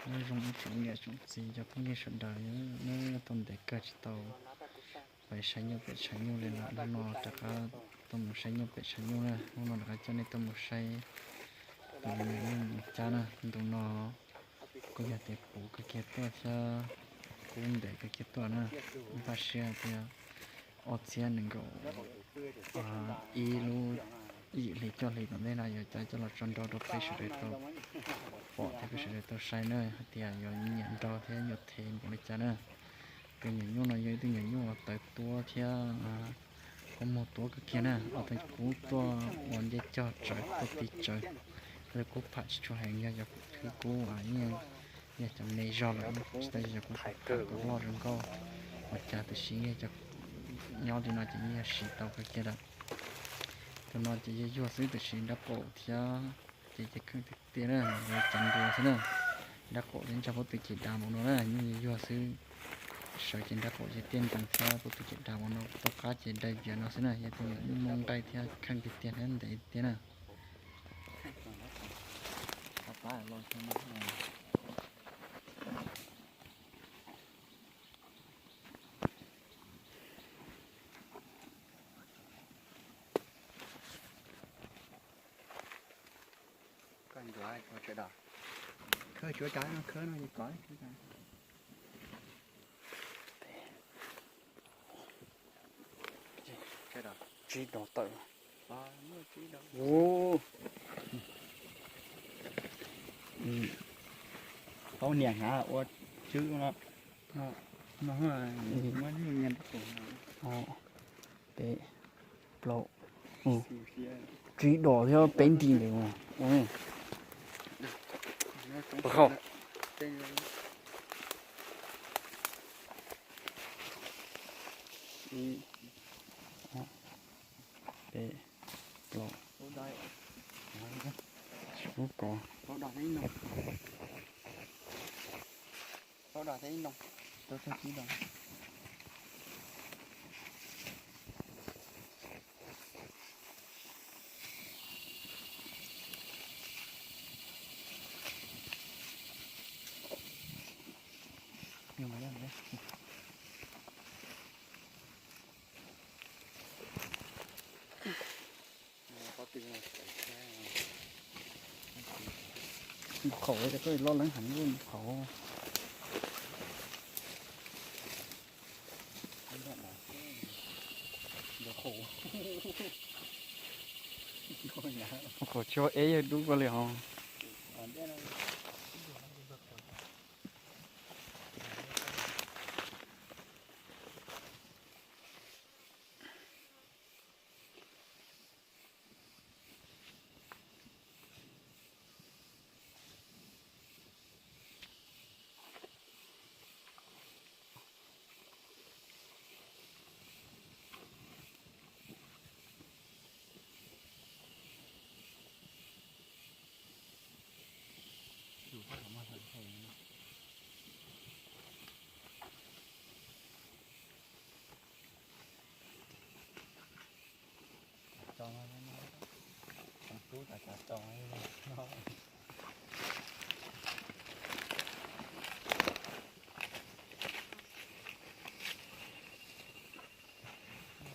Nyob zoo ib tsoom niam tsoom txiv cov phooj ywg sawv daws, neb tau ntev kawg tsis tau pais saib nyuj pem tshav nyuj li lawm, hnub no rov qab tuaj mus saib nyuj pem tshav nyuj na. Hnub no rov qab coj nej tuaj mus saib tus me nyuam nyuj cab na. Ntu no kuj yog tias puv kawg kiag tuaj thiab kub ntev kawg kiag tuaj na. Npaj siab tias ob txhiab nees nkaum ib lub yim hli cuaj hli tom ntej no yuav cab coj los tso nrog rau peb sawv daws tau pom thiab peb sawv daws tau saib na, hais tias yuav nyiam nrog thiab yuav them npaum li cas na. Tus nyuam nyuj no yog ib tug nyuam nyuj uas tawv tuab thiab kua muag tuab kawg kiag na. Ob tug kub tuaj ua nceb cog tsawv tuaj tiv tsawv, tus kub pham tsis tshua heev, yog cov kub uas yeej yog cov me zog lawm, tsis tas yog cov kub pham kom loj zoo nkauj ua cas, tiam sis yog cov nyob li no ces yeej yog siv tau kawg kiag lawm. Tus no ces yog yuag xwb, tiam sis nrab qaum thiab ces ces kheej tiag tiag na, mas yog cov nruas xwb na. Nrab qaum thiab ntsaj pob tw ces dav npaum no na, yeej yuag xwb. Sawv ces nrab qaum ces tiaj nrees thiab pob tw ces dav npaum no, tom qab ces dai viav no xwb na. Yog tus nyuam nyuj muaj nqaij thiab kheej tiag tiag thiab ntev tiag na. Khawb tsuav cov khawb no, tsib dos tawm. Paub niam hnav ua tswb no. Peb, plaub, tsib dos thiab peb nti ntawd. Ua, peb, plaub, tsib, ko. Nqus qhaum, koj loj leeb heev, nqus qhaum. Nqus qhaum tsis ua eb yawg dub koj li hos.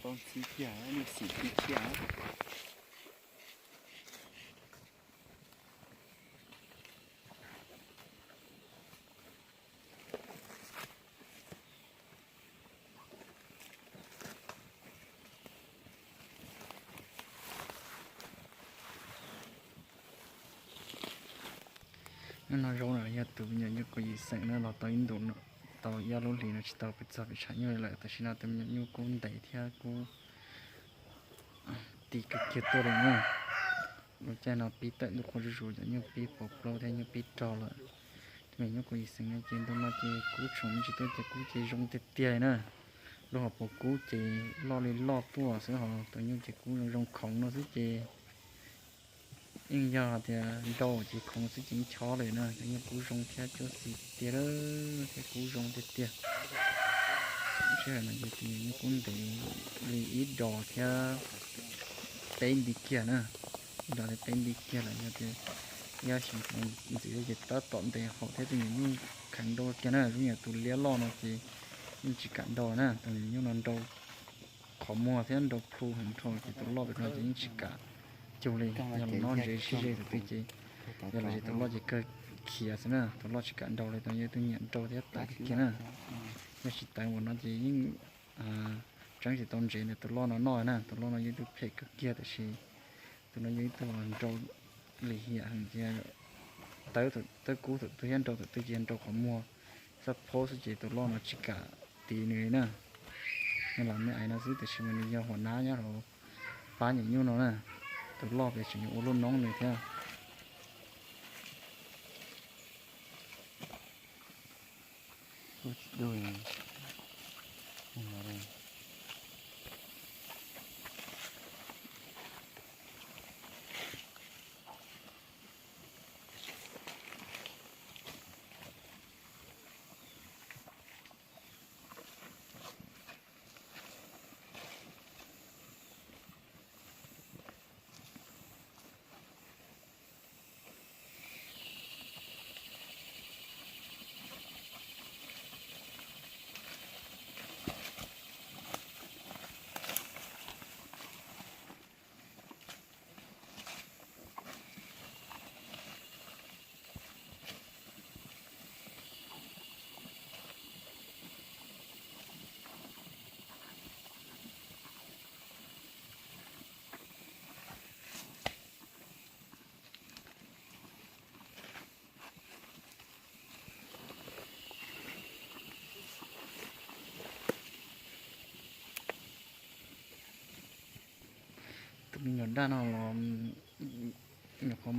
Tau ntxhi kiag, nej xim kiag. Hnub no Zoo no yog tus me nyuam nyuj kaus yim xeem na, los tau ib ntus no, tau ib ob lub hlis no tsis tau pes txog pem tshav nyuj li lawm. Tam sim no tus me nyuam nyuj kub ntev thiab kub ti kawg kiag tuaj li na. Lub caij no pib tawm ntuj qhua zuj zus, cov nyuj pib puv plaub thiab nyuj pib rog lawm. Tus me nyuam nyuj kaus yim xeem no ces ntu no ces kub tshoom me ntsis tuaj ces kub ces zoo tiag tiag li na. Lub hauv paus kub ces loj li loj tuaj xwb, ho tus nyuj ces kub zoo zoo khoov no xwb ces yeej yog tias nrau ces khoov xwb ces yeej chob lawm na. Cov nyuj kub zoo thiab cuab xis tiag tiag, thiab kub zoo tiag tiag. Sij hawm no ces tus me nyuam nyuj kub ntev li ib dos thiab peb nti kiag na, ib dos thiab peb nti kiag lawm, yog tias Yog xyov ntxiv ces tab tom ntes haum thiab tus nyuam nyuj kheev nrau kiag na. Lub nyuam tus liab loj no ces yeej tsis kam nrau na, tus nyuam nyuj no nrau qhov muag thiab nrau plhu heev nrho ces tus loj pem no ces yeej tsis kam cug li. Yog los no ntse sib ze tus twg ces, yog los ces tus loj ces kawg khiav xwb na, tus loj tsis kam nrau li, tus yog tus nyiam nrau thiab tawv kiag na. Yog tsis tawv npaum no ces yeej tseeb tsis tau ntsev ntawm tus loj no noj na. Tus loj no yog ib tug phem kawg kiag tiam sis tus no yog ib tug nrau lim hiam heev ces tawv kub thaum twg thiab nrau thaum twg ces nrau qhov muag xab phob xwb ces tus loj no tsis kam tiv nws li na. Nws lam me ais no xwb tiam sis mas nws yog huas nab nyob rau pab nyuam nyuj no na. Tus loj pem tseem yuav ua luaj noob nws thiab. Tus me nyuam daj no los nyuam qhuav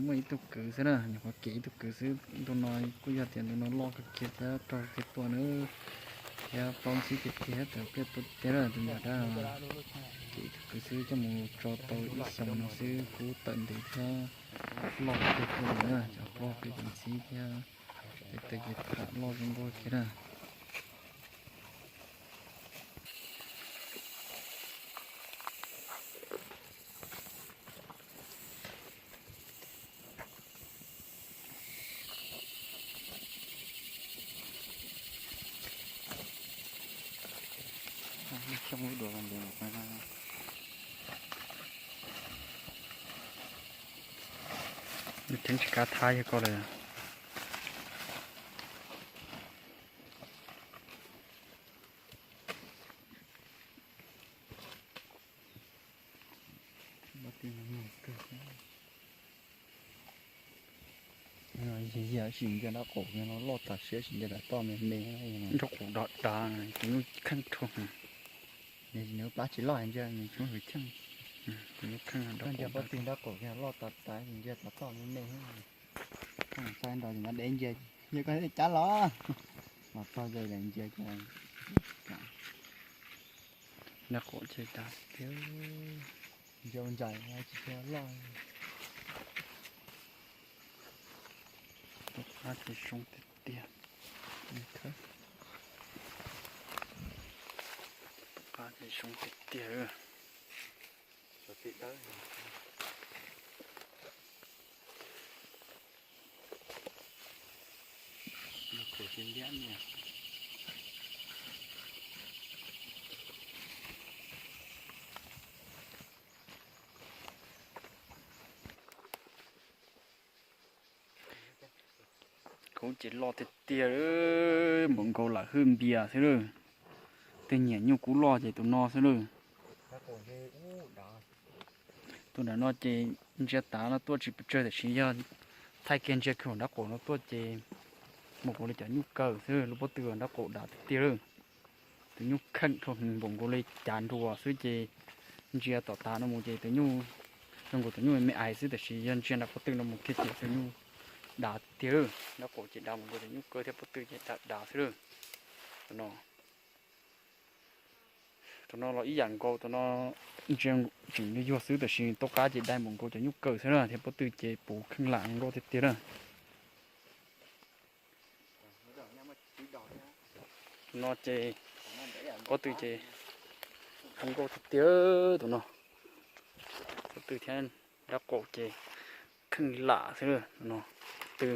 muaj ib tug kwv xwb na, nyuam qhuav kev ib tug kwv xwb. Ntu no kuj yog tias ntu no loj kawg kiag thiab raug kiag tuaj na, thiab plaub ntxhib tiag tiag, tawv pliaj tuaj tiag na. Tus me nyuam daj no kev ib tug kwv xwb, coj mus tso tau ib xyoos no xwb kuj tawm ntev thiab loj kawg kiag li na. Cov plaub peb tus ntxhib thiab tes taw ces tham loj zoo nkauj kiag na. Nws tseem tsis kav thaiv yog ko lawm. Yam sim ntsia nraub qaum no loj tas siab, sim ntsia dav toj me me. Nraub qaum dav dav, tus nyuj kheej dhau. Nws plab tsis loj ntsia nws tsuas hwv cheej. Tus nyuj kheej, nraub qaum, pob tw nraub qaum loj tas tas, sim ntsia dav toj me me. Saib nrau ces nyob deb ntsia, yog koj cab los, los txog ze lawm ntsia. Nraub qaum ces dav tiag, ntsia ua ntsais tsis tshua loj. Tus qab ces zoo tiag tiag. Tus qab ces zoo tiag tiag. Kub ces loj tiag tiag, npaum nkaus lam hwj npias xwb lawm. Tej niag nyuj kub loj ces tus no xwb lawm. Tus nram no ces ntsia tav no tuaj tsis pes tsawg, tiam sis yog thaij kiag ntsia kiag nraub qaum no tuaj ces npaum nkaus li cov nyuj kawg xwb. Lub pob tw nraub qaum dav tiag tiag lawm. Tus nyuj kheej dhau heev, npaum nkaus li cav nruas xwb ces ntsia tom tav no mus ces tus nyuj zoo nkaus tus nyuj me ais xwb, tiam sis yog ntsia nram pob tw no mus kiag ces tus nyuj dav tiag lawm. Nraub qaum ces dav npaum nkaus tus nyuj kawg thiab pob tw ces dav dav xwb lawm. Tus no, tus no los ib yam nkaus, tus no ntsia tseem yuag yuag xwb, tiam sis tom qab ces dai npaum nkaus cov nyuj kawg xwb na, thiab pob tw ces puv kheej lam nkauj tiag tiag na. Tus no ces pob tw ces zoo nkauj tiag tiag tus no. Pob tw thiab nraub qaum ces kheej lam xwb no. Ko tw,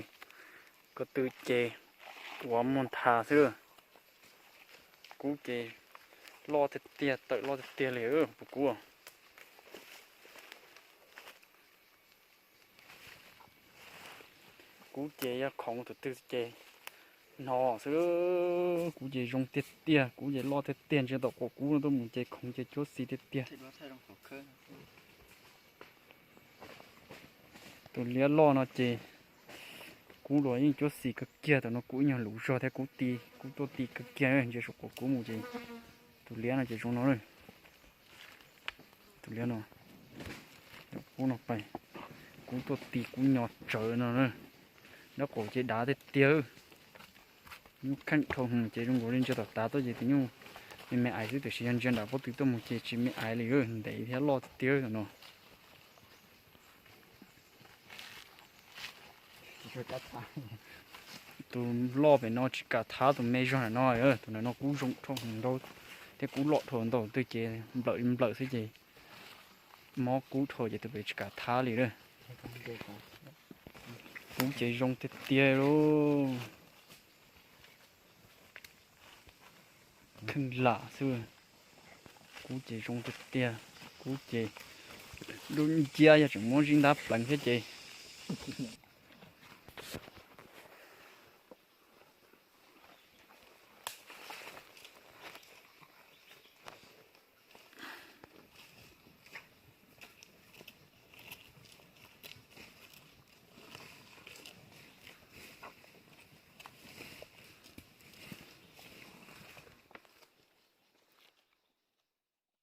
ko tw ces uas muag nthav xwb. Kub ces loj tiag tiag, tawm loj tiag tiag li puas kub. Kub ces yog khoov tus twg ces no xwb. Kub ces zoo tiag tiag, kub ces loj tiag tiag, ntsia tom quas kub no tuaj mus ces khoov ces cuab xis tiag tiag. Tus liab loj no ces kub los yeej cuab xis kawg kiag, tam no kub ib nyuag luv zog thiab kub ti, kub tuaj ti kawg kiag, ntsia saum quas kub mus ces tus liab no ces zoo no. Tus liab no, kub no pais, kub tuaj ti kub nyo tsawv no. Nraub qaum ces dav tiag tiag. Nyuj kheej dhau hwv ces zoo nkaus li ntsia tom tav tuaj ces tus nyuj me me aiv xwb, tiam sis yog ntsia nram pob tw tuaj mus ces tsis me aiv li, ntev thiab loj tiag tiag no. Tus loj pem no tsis kam thab tus me zog ntawm no, tus ntawm no kub zoo dhau hwv ntau thiab kub loj dhau ntau twg ces nplawm li nplawm xwb ces mob kub dhau ces tus pem tsis kam thab li lawm. Kub ces zoo tiag tiag lauj. Kheej lam xwb. Kub ces zoo tiag tiag. Kub ces lub nciab yog tseem muab zib ntab pleev thiab ces